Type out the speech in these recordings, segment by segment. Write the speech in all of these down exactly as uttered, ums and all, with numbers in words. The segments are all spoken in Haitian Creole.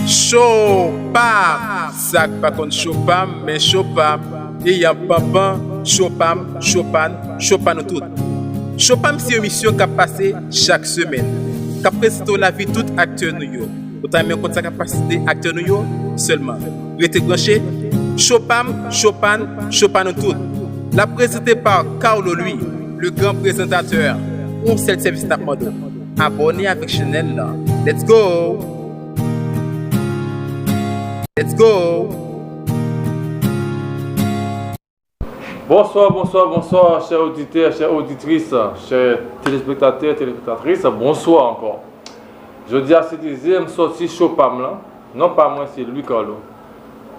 Cho pa m! Sa k pa konn cho pa m, men cho pa m. Eyanpanpan, cho pa m, cho pa n, cho pa nou tout. Cho pa m se yon emisyon k ap pase chak semèn, k ap prezante w lavi tout aktè nou yo. Ou ta renmen konn sa k ap pase aktè nou yo? Sèlman rete branche. Cho pa m, cho pa n, cho pa nou tout. L ap prezante pa Carlo Louis, le grand présentateur. Yon sèl sèvis n ap mande w, abòne avèk chanèl la. Let's go! Let's go! Bonswa, bonswa, bonswa, chè oditè, chè oditris, chè telespektatè, telespektatris, bonswa ankò. Jodi a se dezyèm sòti cho pa m lan. Non pa mwen se Louis Carlo.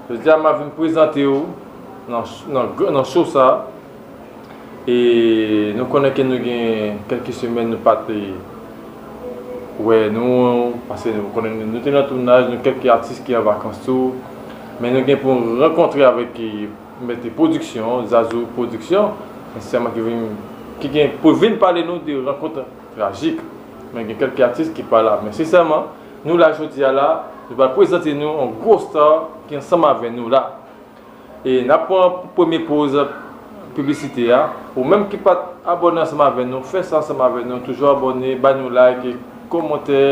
Jodi a m ap vin prezante w nan, nan, nan cho sa. E nou konnen ke nou gen kèlke semèn nou pa te wè nou, paske nou konnen nou, nou te nan tounaj, nou kèlke atis ki an vakans tou. Men nou gen pou rankontre avèk, e, mèt pwodiksyon, Zazou Pwodiksyon, ensèman ki vin, ki gen pou vin pale nou de rankont trajik. Men gen kèlke atis ki pa la. Men sensèman, nou la jodi a la, nou pral prezante nou yon gwo star ki ansanm avè nou la. E n ap pran premye poz piblisite a. Ou menm ki pa t abòne ansanm avè nou, fè sa ansanm avè nou. Toujou abòne, ba nou like, kòmantè,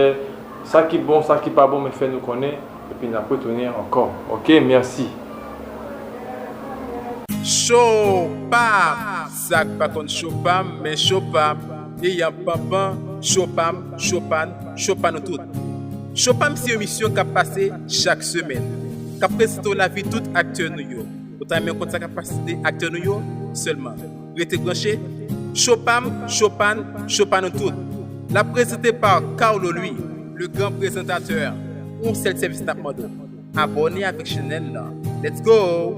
sa ki bon, sa ki pa bon, men fè nou konnen. Epi n ap retounen ankò. Oke, mèsi. Cho pa m! Sa k pa konn cho pa m, men cho pa m. Eyanpanpan, cho pa m, cho pa n, cho pa nou tout. Cho pa m se yon emisyon k ap pase chak semèn, k ap prezante w lavi tout aktè nou yo. Ou ta renmen konn sa k ap pase aktè nou yo? Sèlman rete branche. Cho pa m, cho pa n, cho pa nou tout. L ap prezante pa Carlo Louis, le grand présentateur. Yon sèl sèvis n ap mande w, abòne avèk chanèl la. Let's go!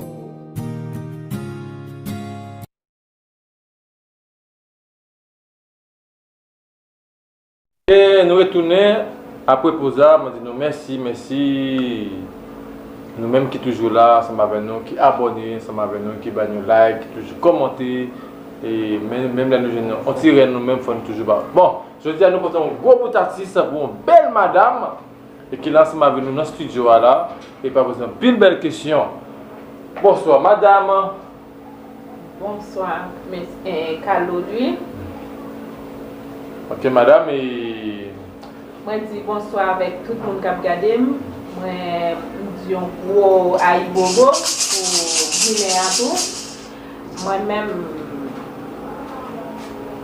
E nou retounen apre poz la, mwen di nou mèsi, mèsi. Nou menm ki toujou la ansanm avè nou, ki abòne ansanm avè nou, ki ba nou like, ki toujou kòmante. E men, menm lè nou jwenn yon ti rèn, nou menm fò nou toujou ba. Bon, jodi a nou pote yon gwo bout atis pou yon bèl madam. E ki la ansanm avè nou nan estidyo a la, e pa poze anpil bèl kesyon. Bonswa, madam. Bonswa, mes, eh, Carlo Louis. Ok, madam, e mwen di bonswa avèk tout moun k ap gade m. Mwen, m di yon gwo ayibobo pou Ginen an tou. Mwen menm,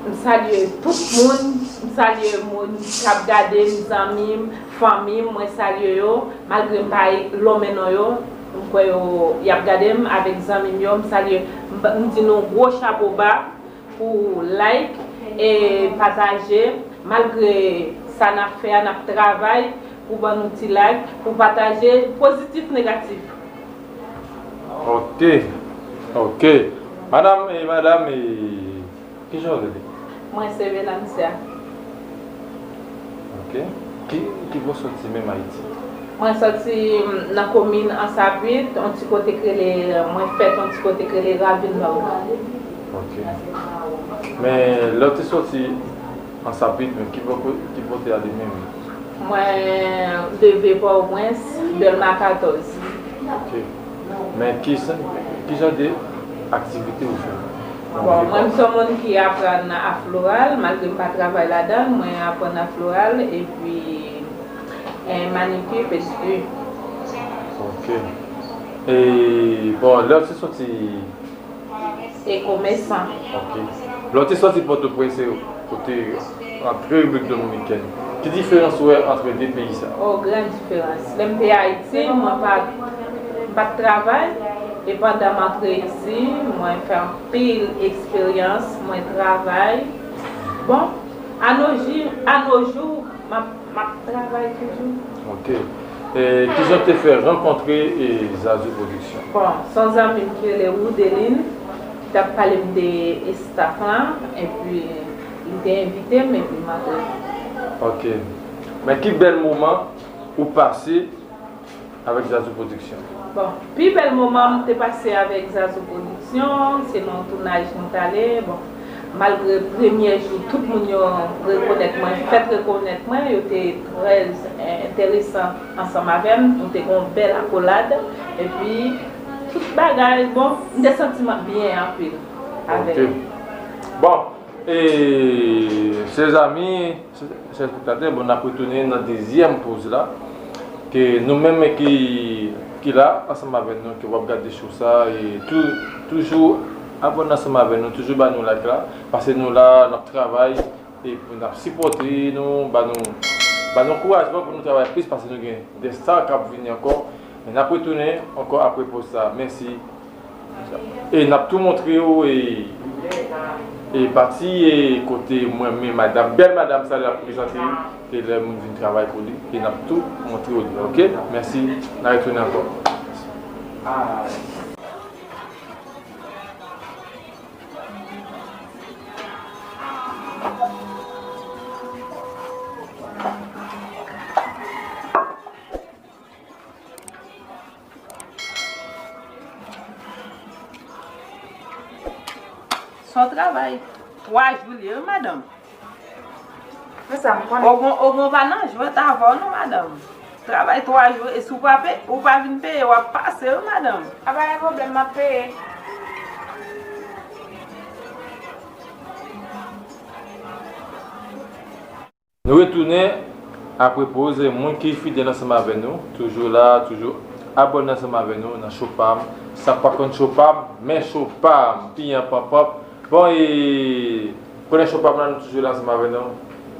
m salye tout moun, m salye moun k ap gade m, zanmi m, fanmi m, mwen salye yo, malgre m pa lonmen non yo, m kwè yo, y ap gade m avèk zanmi m yo, m salye, m, m di nou gwo chapo ba pou like e pataje, malgre sa n ap fè a, n ap travay pou ban nou ti like, pou pataje pozitif, negatif. Ok, ok. Madam, e madam, e kijan w rele? Mwen se Venantia. Ok. Ki, ki bò w soti menm Ayiti? Mwen soti, mm, nan komin Ansapit, yon ti kote k rele, mwen fèt yon ti kote k rele Ravin Nò. Ok. Men lè w te soti Ansapit, men ki bò, ki bò w te ale menm? Mwen leve Pòtoprens, Dèlma katòz. Ok. Men ki sa, ki jan de aktivite ou fè? Bon, mwen, m se yon moun ki aprann afloral, malgre m pa travay ladan l, mwen aprann afloral, epi, eh, manikir, pedikur. Ok. E, bon, lè w te soti e komesan. Ok. Lè w te soti Pòtoprens, ou te antre Repiblik Dominikèn. Ki diferans ou wè ant de peyi sa? Oh, gran diferans. Lè m te Ayiti, mwen pa, m pa t travay. E pandan m antre isi, mwen fè anpil eksperyans, mwen travay. Bon, anojou, anojou, m ap M ap travay toujou. Ok. E kijan w te fè rankontre, e, Zazou Production? Bon, se yon zanmi m ki rele Woudeline, ki t ap pale m de staff lan, epi li te envite m, epi m antre. Ok. Men ki bèl moman ou pase avèk Zazou Production? Bon, pi bèl moman m te pase avèk Zazou Production, se nan yon tounaj nou t ale. Bon, Malgre premye jou tout moun yo rekonèt mwen, fèt rekonèt mwen, yo te trè enteresan ansanm avè m, nou te gen yon bèl akolad, epi tout bagay, bon, m te santi m byen anpil avè yo. Bon, e chè zanmi, chè telespèktatè, bon, n ap retounen nan dezyèm poz la, ke nou menm ki, ki la ansanm avè nou, ke w ap gade show sa, e tou, toujou abòne ansanm avè nou, toujou ba nou like la, paske nou la, n ap travay, e pou n ap sipòte nou, ba nou, ba nou ankourajman pou nou travay plis, paske nou gen de star k ap vini ankò, men n ap retounen ankò apre poz sa. Mèsi. E n ap tou montre w e, e pati e kote mwen men madanm, bèl madanm sa l ap prezante ke lè moun vin travay pou li, e n ap tou montre w li, oke? Mèsi, n a retounen ankò. Sa w travay twa jou l ye wi madanm. Men sa m konnen. Ogon, ogon pa nan jwèt avè w non madanm. Travay twa jou e si w pa peye, ou pa vin peye, w ap pase wi madanm. A pa gen pwoblèm, m ap peye. Nou retounen apre poz, moun ki fidèl ansanm avè nou, toujou la, toujou abòne ansanm avè nou nan show pa m. Sa pa konn show pa m, men show pa m, piyan panpanp. Bon, e konnen show pa m la, nou toujou la ansanm avè nou.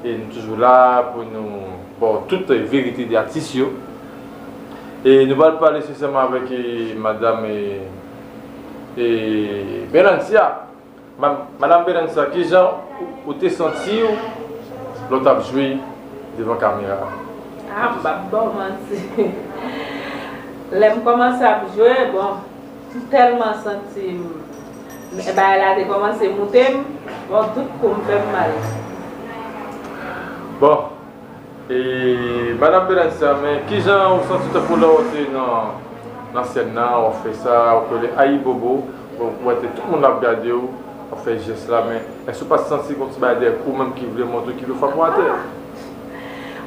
E nou toujou la pou nou ba w tout verite de atis yo. E nou pral pale espesyalman avèk e, madanm e, e Belancia. Madanm Belancia, kijan ou te santi w lè w t ap jwe devan kamera a? Ah, m p ap ba w manti. Lè m kòmanse ap jwe, bon, m tèlman santi m, bagay la te kòmanse moute m, bon, tout kou m fè m mal. Bon, E, Madanm Belancia, men kijan ou santi w tankou lè w te nan, nan sèn nan, w ap fè sa, w ap rele ayibobo, bon, ou wè te tout moun ap gade w, w ap fè jès la, men èske w pa t santi gon ti bagay dèyè kou w menm ki vle monte w, ki vle frape w atè?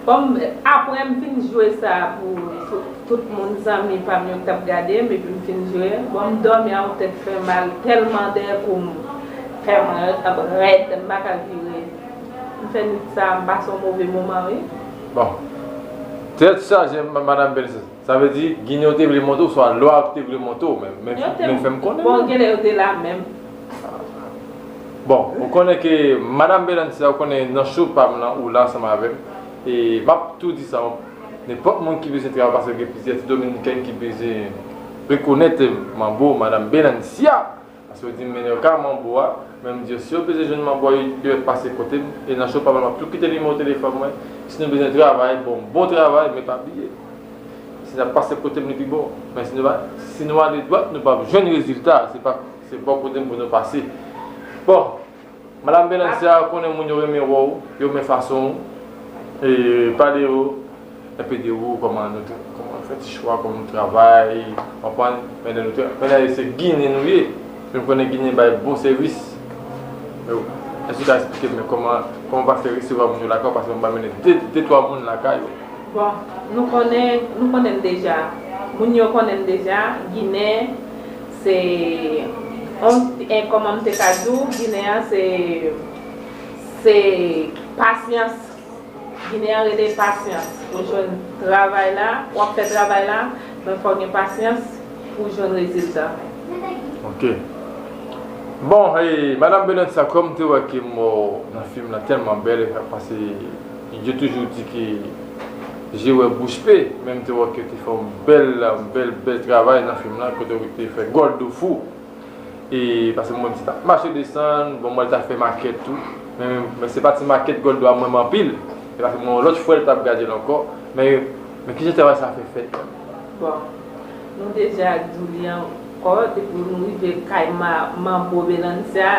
Bon, apre m fin jwe sa pou tout, tout moun, zanmi pa m yo ki t ap gade m, epi m fin jwe, bon, m dòmi a yon tèt fè mal, tèlman dèyè kou m fè m rèd, m pa ka vire. M fè nwit sa a, m pase yon move moman wi. Bon. Tèt chaje, madanm Bèlsè. Sa vle di, Ginen yo te vle monte w, oswa Lwa te vle monte w, men, men, men fè m konnen. Bon, genlè yo te la menm. Bon, ou konnen ke madanm Belancia, ou konnen nan show pa m nan, ou la ansanm avè m. E m ap tou di sa, nenpòt moun ki bezwen travay, paske gen plizyè ti dominikèn ki bezwen rekonèt manbo madanm Belancia. Paske yo di m mennen yo kay manbo a, men m di yo si yo bezwen jwenn manbo a, yo, yo mèt pase kote m, e nan show pa m la m ap tou kite nimewo telefòn mwen. Si nou bezwen travay, bon, bon travay, men pa bliye, si n ap pase kote m li pi bon. Men si nou pa, si nou ale dwat, nou p ap jwenn rezilta, se pa, se bò kote m pou nou pase. Bon, Madanm Belancia, ou konnen moun yo renmen wè w, yo renmen fason w e pale yo, enpe de ou, kòman nou, kòman nou fè ti chwa, kòman nou travay, w konprann, men lè nou, men lè se Ginen nou ye, men m konnen Ginen bay bon sèvis. Èske w ka eksplike m kòman, kòman w pa fè resevwa moun yo lakay w, paske m pa mennen de, de twa moun lakay ou? Bon, nou konnen, nou konnen l deja. Moun yo konnen l deja, Ginen, se yon, e kòman m te ka di w, Ginen an se, se pasyans. Ginen an rele pasyans. Ou jwenn travay la, w ap fè travay la, men fò w gen pasyans pou w jwenn rezilta. Ok. Bon, e, madanm Belancia, kòm m te wè ke mò nan fim nan tèlman bèl, e pase, yo toujou di ke je wè bouch pe, men m te wè ke te fè yon bèl, bèl, bèl travay nan fim nan, kote w te fè Gòldo fou. E, paske mwen, m te t ap mache desann, bon, mwen, l t ap fè makèt tou. Men, men se pa ti makèt Gòldo a m renmen anpil. E paske mwen, yon lòt fwa, l t ap gade l ankò. Men, men kijan travay sa fè fèt? Bon, nou deja di w li ankò, depi nou rive kay ma, manbo Belancia,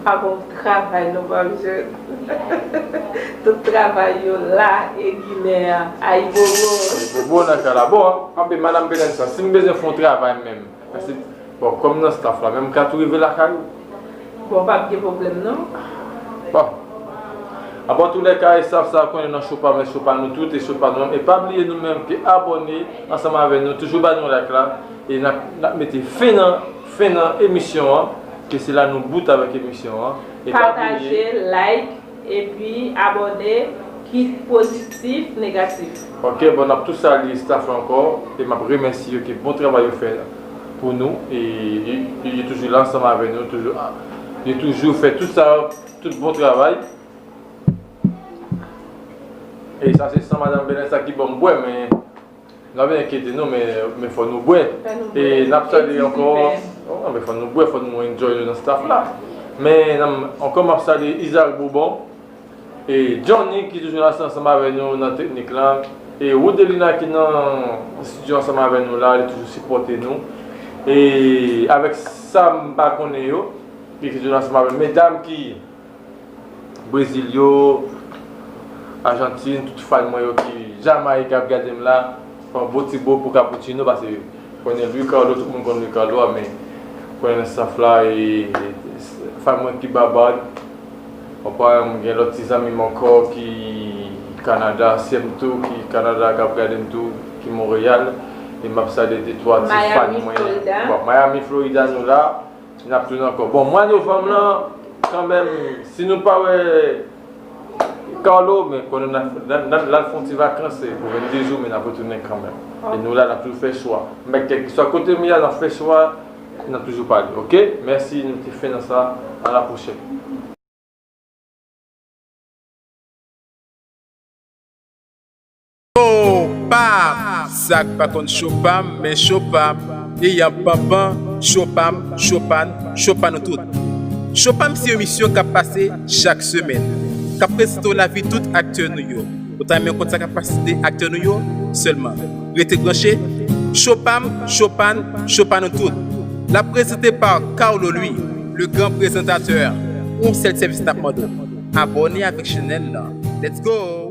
pa gon travay nou p ap jwenn. Tout travay yo la, e Ginen an, ayibobo. Ayibobo nan kay la. Bon, anben, madanm Belancia, si m bezwen fè yon travay menm, paske, bon, kòm nan staff la, men m ka tou rive lakay ou? Bon, p ap gen pwoblèm non. Bon. Anba tou lè ka, estaf sa konnen nan Cho Pa M, Cho Pa Nou Tout e Cho Pa Nou Menm. E pa bliye nou menm ke abòne ansanm avè nou, toujou ba nou like la. E n ap, n ap mete fen nan, fen nan emisyon an, ke se la nou bout avèk emisyon an. E pa bliye. Pataje, like, epi abòne, kit pozitif, negatif. Ok, bon, n ap tou salye staff la ankò, e m ap remèsye yo ke bon travay yo fè pou nou, e yo, yo, yo toujou la ansanm avè nou, toujou, yo toujou fè tout sa, tout bon travay. E sa se san madanm Belen sa ki ban m bwè, men n ap enkyete nou, men, men fò nou bwè. E n ap salye ankò, non, men fò nou bwè, fò nou enjoy nou nan staff la. Men n ap, ankò m ap salye Isaac Bourbon, e Johnny ki toujou la ansanm avè nou nan teknik la, e Woodelina ki nan estidyo ansanm avè nou la, li toujou sipòte nou. E avèk sa m pa konnen yo, ki toujou la ansanm avè m, medam ki Brezil yo, Ajantin, tout fan mwen yo ki Jamayik ap gade m la, fè yon bon ti bo pou Cappuccino, paske konnen Louis Carlo, tout moun konn Louis Carlo a, men konnen nan staff la, e fan mwen ki Babad, konprann, m gen lòt ti zanmi m ankò ki Kanada, sè m tou ki Kanada k ap gade m tou, ki Monreyal, e m ap salye de twa ti fan mwen. Bon, Miami, Florida nou la, n ap tounen ankò. Bon, mwa novanm lan, kanmenm, si nou pa wè Carlo, men konnen n a, n a, n a, n al fè yon ti vakans, e pou vennde jou, men n ap retounen kanmenm. E nou la, n ap toujou fè cho a. Men kèlkeswa kote m ye a, n ap fè cho a, n ap toujou pale, ok? Mèsi, nou te fen nan sa. A la pwochèn. Cho Pa M, sa k pa konn Cho Pa M, men Cho Pa M, e y ap panpan, Cho Pa M, Cho Pa N, Cho Pa Nou Tout. Cho Pa M se yon emisyon k ap pase chak semèn, k ap prezante w lavi tout aktè nou yo. Ou ta renmen konn sa k ap pase de aktè nou yo? Sèlman rete branche. Cho Pa M, Cho Pa N, Cho Pa Nou Tout. L ap prezante pa Carlo Louis, le grand présentateur. Yon sèl sèvis n ap mande w, abòne avèk chanèl lan. Let's go!